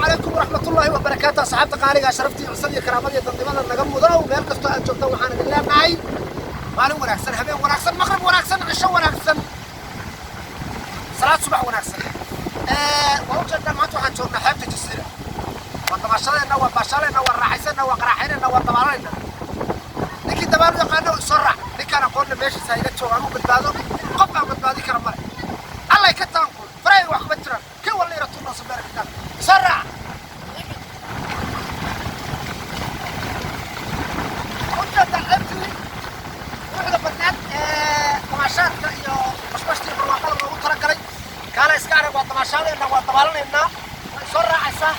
Calaykum waraxmatullaahi wabarakaatu. Asxaabta qaaliga, sharaftii, cusad iyo karaamada iyo dadnimada naga mudan, meel kastoo aad joogtaan, waxaan idin leenahay maalin wanaagsan, habeen wanaagsan, maqrib wanaagsan, cisho wanaagsan, salaad subax wanaagsan. Waa ujeedaan, maanta waxaan joognaa xeebta Jasiira. Waa dabaashadeenna, waa baashaaleenna, waa raaxaysanna, waa qaraaxaynayna, waa dabaalanayna. Ninkii dabaal u yaqaano soo raac, ninkaan aqoonna meeshiisa iga jooga. Anuu badbaado, qof aan badbaadi kara male. Allay ka taanku faray, wax kuma jiraan. Kii walla ira tunoosa beerka soo raac. Ujeeda xeebtii quruxda badneed ee damaashaadka iyo bashbashtii barwaaqada loogu talagalay. Kaala iska arag, waa damaashaadaynaa, waa dabaalanaynaa, way soo raacaysaa.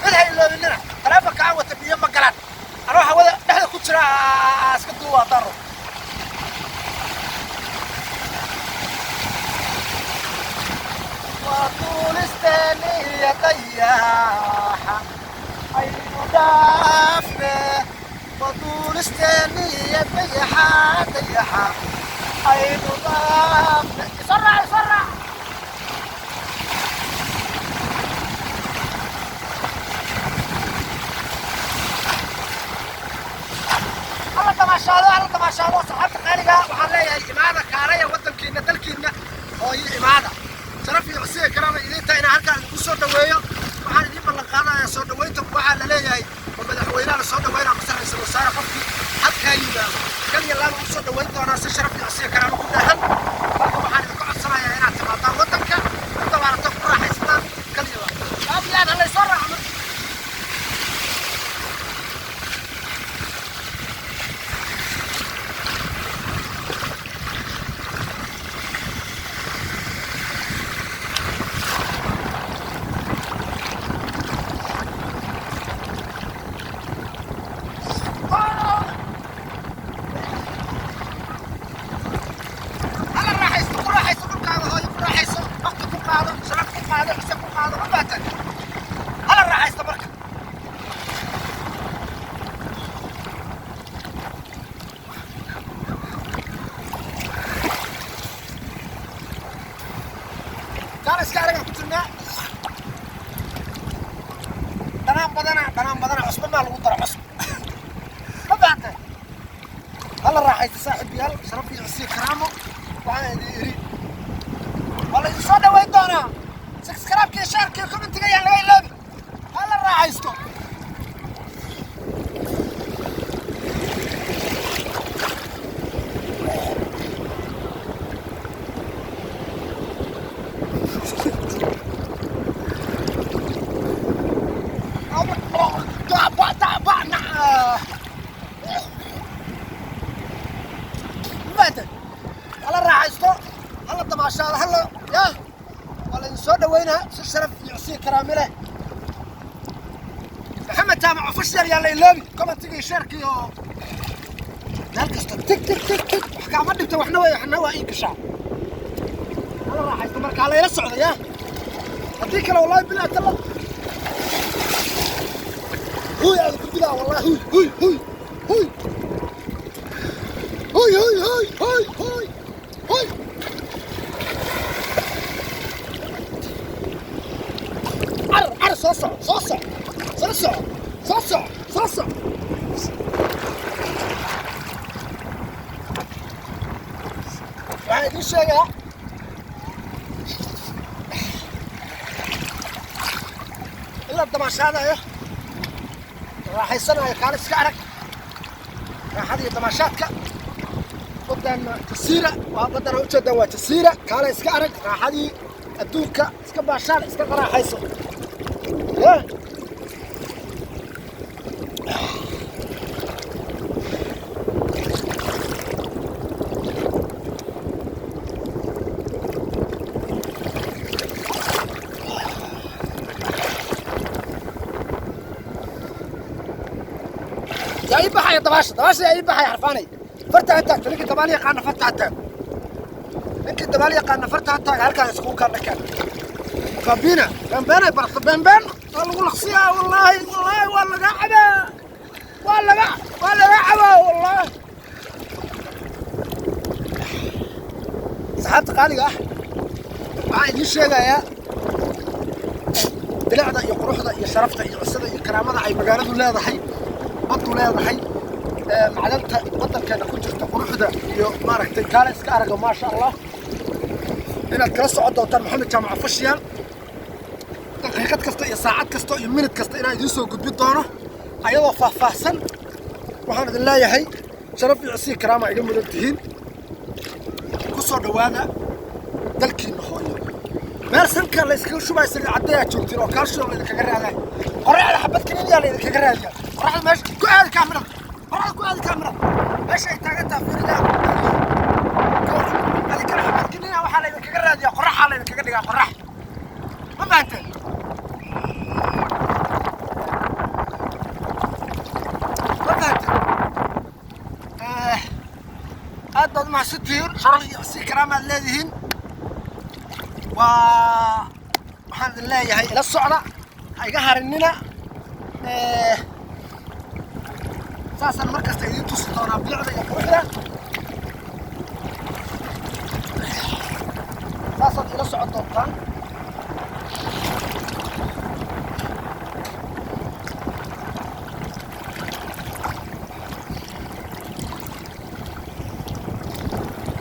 Mid ha iloobinina, taleefonka aan wata biyo ma galaan. Anoo hawada dhexda ku jira iska duuba daro. Waa duulisteeniya dayaxa aynu dhaafne, waa duulisteeniya dayaxa, dayaxa aynu dhaafne. Isoo raac, isoo raac. Hala damaashaado, hala damaashaado. Saxaabta qaaliga waxaan leeyahay, imaada, kaalaya waddankiina, dalkiina oo ii imaada. Sharaf iyo cisiga karaama idiin tahay inaan halkaan idinku soo dhaweeyo. Waxaan idiin ballan qaadayaa soo dhaweynta. Waxaa la leeyahay oo madaxweynaha la soo dhaweynaa mase ra'iisul wasaare, qofkii halkaa yimaado kaliya laaba u soo dhaweyn doonaa si sharaf iyo cisiga karaama ku dheehan. Marka waxaan idinku codsanayaa inaad timaadaan waddanka, ku dabaalato, ku raaxaysataan. Kaliya laaba aad iyo aad hala soo raaco marka. Hala raaxaysto, ku raaxayso dhulkaaga hooyo, ku raaxayso, waqti ku qaado, sharaf ku qaado, cise ku qaado, ma fahanteen? Hala raaxaysto marka. Kaala iska aragaan ku jirnaa. Dhanaan badana, dhanaan badana, cusbo maa lagu daro, cusbo, ma fahanteen? Hala raaxaysto, saaxiibayaal. Sharaf iyo cisiyo karaamo waxaan idin iri, waa la idin soo dhaweyn doonaa. Subscribe-ka, share-ka, comment-iga ayaan laga iloobi. Hala raaxaysto. Ma fahanteen? Hala raaxaysto, hala damaashaado, hala ya waa la idin soo dhaweynaa si sharaf iyo cisiyo karaami leh. Maxamed Jaamac Official yaa la iloobi, comment-iga iyo share-ka iyo meel kasta. Tig tig tig tig, wax kaama dhibta, waxna way, waxna waa ii gashaa. Hala raaxaysto marka, hala ila socda ya. Haddii kale, wallahi bilaa talla, huy aada ku dilaa, wallahi. Huy huy huy huy huy huy huy huy huy huy. Car car, soo soco, soo soco, soo soco, soo soco, soo soco. Waxaan idiin sheegaa in la damaashaadayo, raaxaysanayo. Kaala iska arag raaxada iyo damaashaadka. Wadan Jasiira waa wadan ujeedaa, waa Jasiira. Kaala iska arag raaxadii adduunka, iska baashaan, iska qaraaxayso. Yeah. Yaa ii baxaya dabaasha, dabaasha yaa ii baxaya? Xarfaanay, farta ha taagto ninkii dabaal yaqaana, farta ha taago ninkii dabaal yaqaana, farta ha taaga. Halkaan iskugu kaan dhakaan bambina bambeenay barto, bambeen waa lagu laqsiyaa. Wallaahi, wallaahi, waa laga cabaa, waa laga cabaa, wallaahi. Saxaabta qaaliga ah, waxaan idiin sheegayaa Bilicda iyo quruxda iyo sharafta iyo cisada iyo karaamada ay magaaladu leedahay, baddu leedahay, macdanta waddankeena ku jirta, quruxda iyo maaragtay kaale iska araga, maasha Allah, inaad kala socon doontaan Maxamed Jaamac Official daqiiqad kasta iyo saacad kasta iyo minid kasta inaan idiin soo gudbin doono ayadoo faahfaahsan. Waxaan idin leeyahay sharaf iyo cisii karaama iga mudan tihiin. Ku soo dhowaada dalkiina hooyo. Meel sanka la iskaga shubaayo saliid caddeeyaa joogtiin oo kaalshiyom la idinkaga raadaya. Qoraxda xabad kaniiniyaa la idinkaga raadiyaa. Qoraxda meesha ku aadi kaamirada, qoraxda ku aadi kaamirada, meesha ay taagan taha fiiridaa ka waran. Adinkana xabad kaniiniya waxaa la idinkaga raadiyaa, qoraxaa la idinkaga dhigaa, qorax. Ma fahanteen? Ma fahanteen? Aad baad umahadsantihiin, sharaf iyo si karaamaad leedihiin. Waa waxaan idin leeyahay ila socda, ha iga harinina. Saasaan mar kasta idiin tusi doonaa bilicda iyo quruxda. Saasaad ila socon doontaan.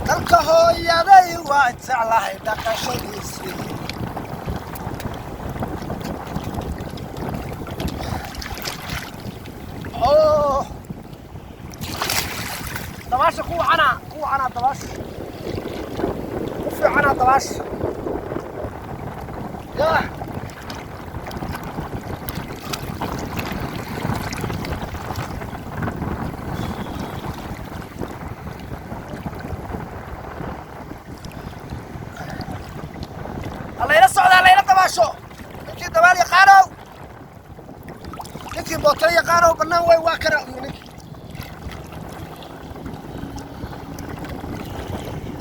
Dalka hooyaday waa jeclahay dhaqashadiisii. Oh, dabaasha ku wacanaa, ku wacanaa dabaasha, ku fiicanaa dabaasha. Yaa layla socdaa, layla dabaasho. Ninkii dabaal yaqaanow, ninkii bootalo yaqaanow, bannaan way waa kana uyuu ninkii.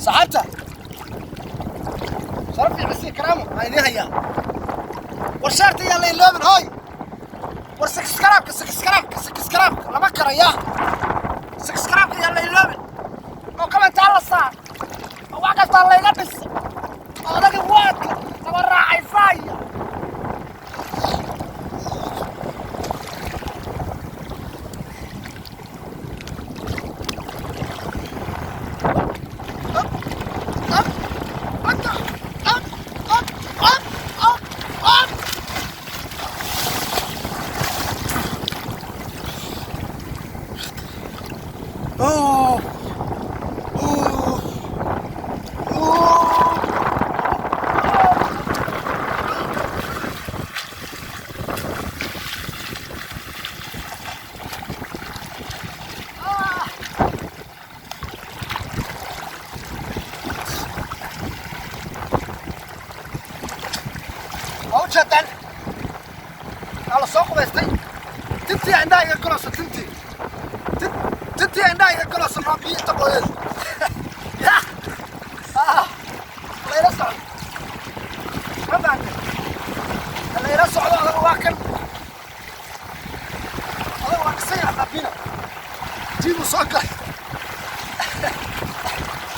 Saxaabta, sharaf iyo cisiyo karaamo aan idiin hayaa. War shaarta yaa la iloobin hooy. War subscribe-ka, subscribe-ka, subscribe-ka lama karayaa. Subscribe-ka yaa la iloobin oo comment-aa la saar oo wax kastaa layga dhis oo odaga waadka laba raacaysaayo. Up, up, up, up, up, up, up, up. Oh, oh, oh. Waa u jeedaan, waa la soo qubaystay. Tintii indhaha iga goleysa, tintii, tintii indhaha iga goleysa, maa biyo inta qoyeen. Ya layla socdo, ma fahamtay? Layla socdo. Adaga waa kan, adaga waa dhisan yahay. Baabina jiibuu soo galay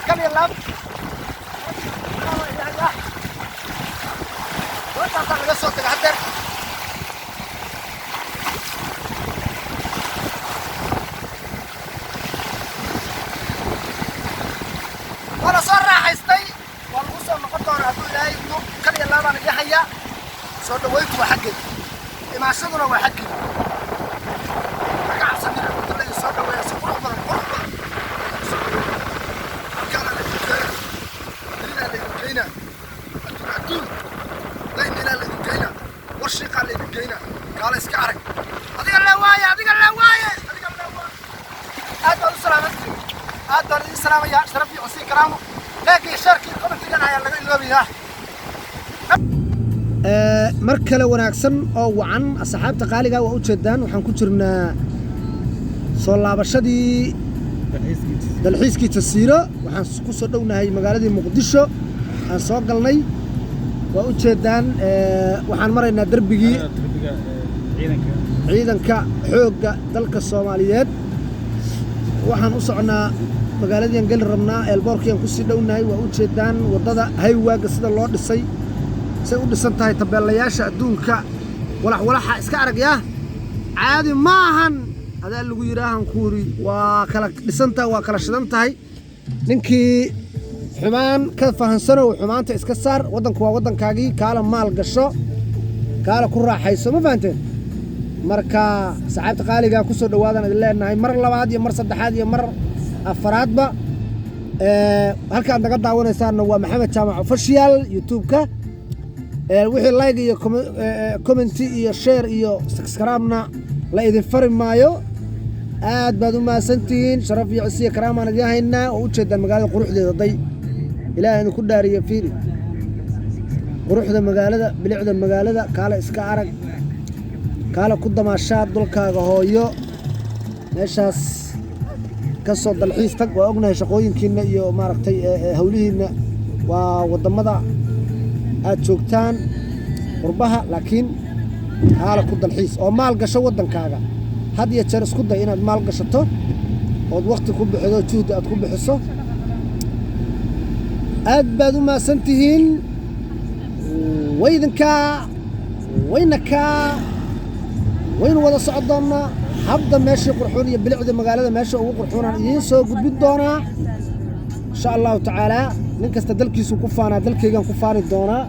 kan iyo laab. Doontaasaan laga soo tagay haddeer. Waa la soo raaxaystay, waa lagu soo noqon doonaa hadduu Ilaahay idmo. Kan iyo laabaan iga hayaa. Soo dhaweyntu waa xaggeeda, imaashaduna waa xaggeeda. Ha ka cabsanina inta la idin soo dhaweeya, si qurux badan, qurux badan soo dhaweeya. Halkaana laydin keena, Madridaa laydin keynaa, adduun adduun daynilaa laydin keynaa, warshiiqaa laydin keynaa. Kaala iska arag. Adiga le waaye, adiga le waaye, adiga le waaye. Aad baad u salaamantihiin, aad baan idin salaamayaa. Sharaf iyo cusii karaamo. Like-ga iyo share-ka iyo comment-igana ayaa laga iloobayaa. Mar kale wanaagsan oo wacan, asxaabta qaaliga, waa ujeedaan waxaan ku jirnaa soo laabashadii dalxiiskii Jasiiro. Waxaan ku soo dhownahay magaaladii Muqdisho aan soo galnay. Waa ujeedaan, waxaan maraynaa derbigii ciidanka xoogga dalka Soomaaliyeed. Waxaan u socnaa magaaladiian geli rabnaa, airport-kiiaan kusii dhownahay. Waa ujeedaan waddada highway-ga sida loo dhisay, say u dhisan tahay, tabeelayaasha adduunka. Walax walaxa iska arag yaa, caadi maahan. Adaa lagu yidhaahan kuuri, waa kala dhisan tahay, waa kala shidan tahay. Ninkii xumaan ka fahansanow, xumaanta iska saar. Waddanku waa waddankaagii. Kaala maal gasho, kaala ku raaxayso. Ma fahanteen? Marka saxaabta qaaligaa, ku soo dhawaadaan idin leenahay mar labaad iyo mar saddexaad iyo mar afaraadba. Halkaad naga daawanaysaanna waa Maxamed Jaamac Official YouTube-ka. Wixii like iyo comment iyo share iyo subscribe-na la idin fari maayo. Aad baad u mahadsantihiin. Sharaf iyo cisiya karaamaan idiin haynaa oo ujeedaan magaalada quruxdeeda. Day, Ilaahay idinku dhaariyo, fiiri quruxda magaalada, bilicda magaalada. Kaala iska arag, kaala ku damaashaad dhulkaaga hooyo. Meeshaas ka soo dalxiis tag. Waa ognahay shaqooyinkiinna iyo maaragtay hawlihiinna waa waddamada aad joogtaan, qurbaha, laakiin kaala ku dalxiis oo maal gasho waddankaaga. Had iyo jeer isku day inaad maal gashato ood wakhti ku bixido, juhdi aad ku bixiso. Aad baad u mahadsan tihiin. Waydinkaa waynakaa, waynu wada socon doonnaa. Hadda meeshii qurxuun iyo bilicda magaalada meesha ugu qurxuunaan idiin soo gudbin doonaa, insha Allahu tacaalaa. Nin kasta dalkiisuu ku faanaa, dalkaygaan ku faani doonaa.